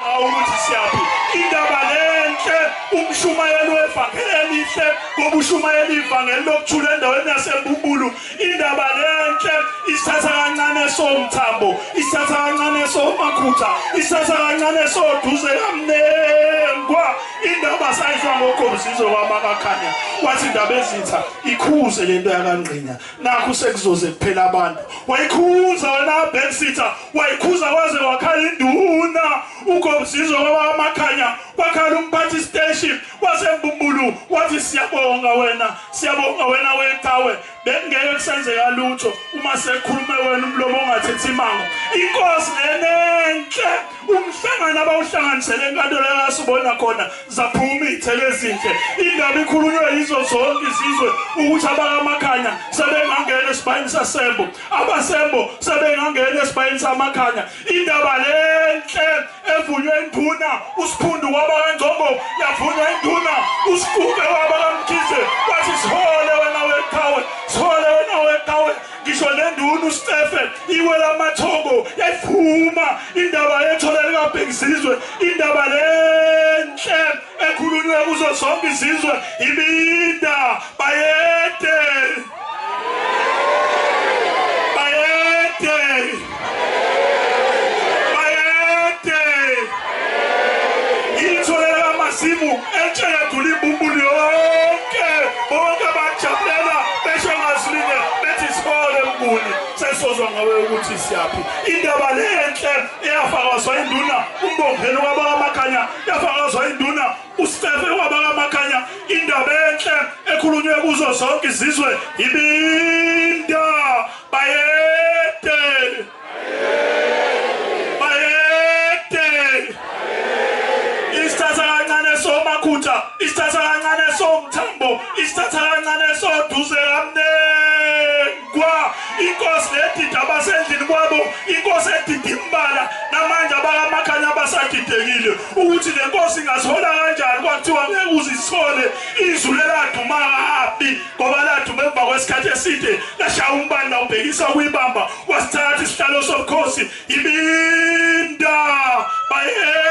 ngawo ukuthi siyaphi. Indaba lenhle, umshumayeli wevangeli elihle, ngoba ushumayela ivangeli lokuthula endaweni yaseMbumbulu. Indaba lenhle isithatha kancane somthambo, isithatha kancane somakhutha, isithatha kancane soduze kamnengwa. Indaba sayizwa ngoGobizizwe kwamakakhanya, wathi indaba ezitha ikhuze lento yakaNgqinya, nakhu sekuzoze kuphela abantu. Wayikhuza wena Bensitha, wayikhuza kwaze kwakhala induna uGobizizwe kwamakhanya, kwakhala umphathi station waseMbumbulu, wathi siyabonga wena, siyabonga wena weqhawe, bekungeke kusenzeka lutho uma sekukhulume wena umlomo ongathethi imango. Inkosi lenenhle, umhlangano abawuhlanganisele enkantolo yakasibona khona, zaphuma iy'thelo ezinhle. Indaba ikhulunywe yizo zonke izizwe ukuthi abakamakhanya sebengangena esibayeni sasembo, abasembo sebengangena esibayeni samakhanya. Indaba lenhle evunywe induna uSiphundu kwabakaNgcobo, yavunywa induna uSikuke kwabakaMkhize, wathi sihole wena weqhawe, sihole wena weqhawe. Ngisho nenduna uStefe iwela amathongo yayivuma indaba yethole likaBhekizizwe. Indaba lenhle ekhulunywe kuzo zonke izizwe ibinda bayede, bayede, bayede. Ithole likaMasimu entshe yadula imbumbulu yonke, bonke bajabulela besho ngazwilinye bethi sihole Mnguni, sesozwa ngawe ukuthi siyaphi. Indaba lenhle eyafakazwa induna uMbongeni kwabakamakhanya, yafakazwa induna uStefe kwabakamakhanya. Indaba enhle ekhulunywe kuzo zonke izizwe ibinda bayede, bayede. Isithatha kancane somakhutha, isithatha kancane somthambo, isithatha kancane soduze kamnengwa. Inkosi ledida abasendlini kwabo, inkosi edida imbala. Namanje abakamakhanya basadidekile ukuthi le nkosi ingasihola kanjani. Kwathiwa ngeke uzisole, izulu eladuma kabi ngoba laduma emva kwesikhathi eside, lashaya umbani lawubhekisa kuyibamba, wasithatha isihlalo sobukhosi. Ibinda bayede.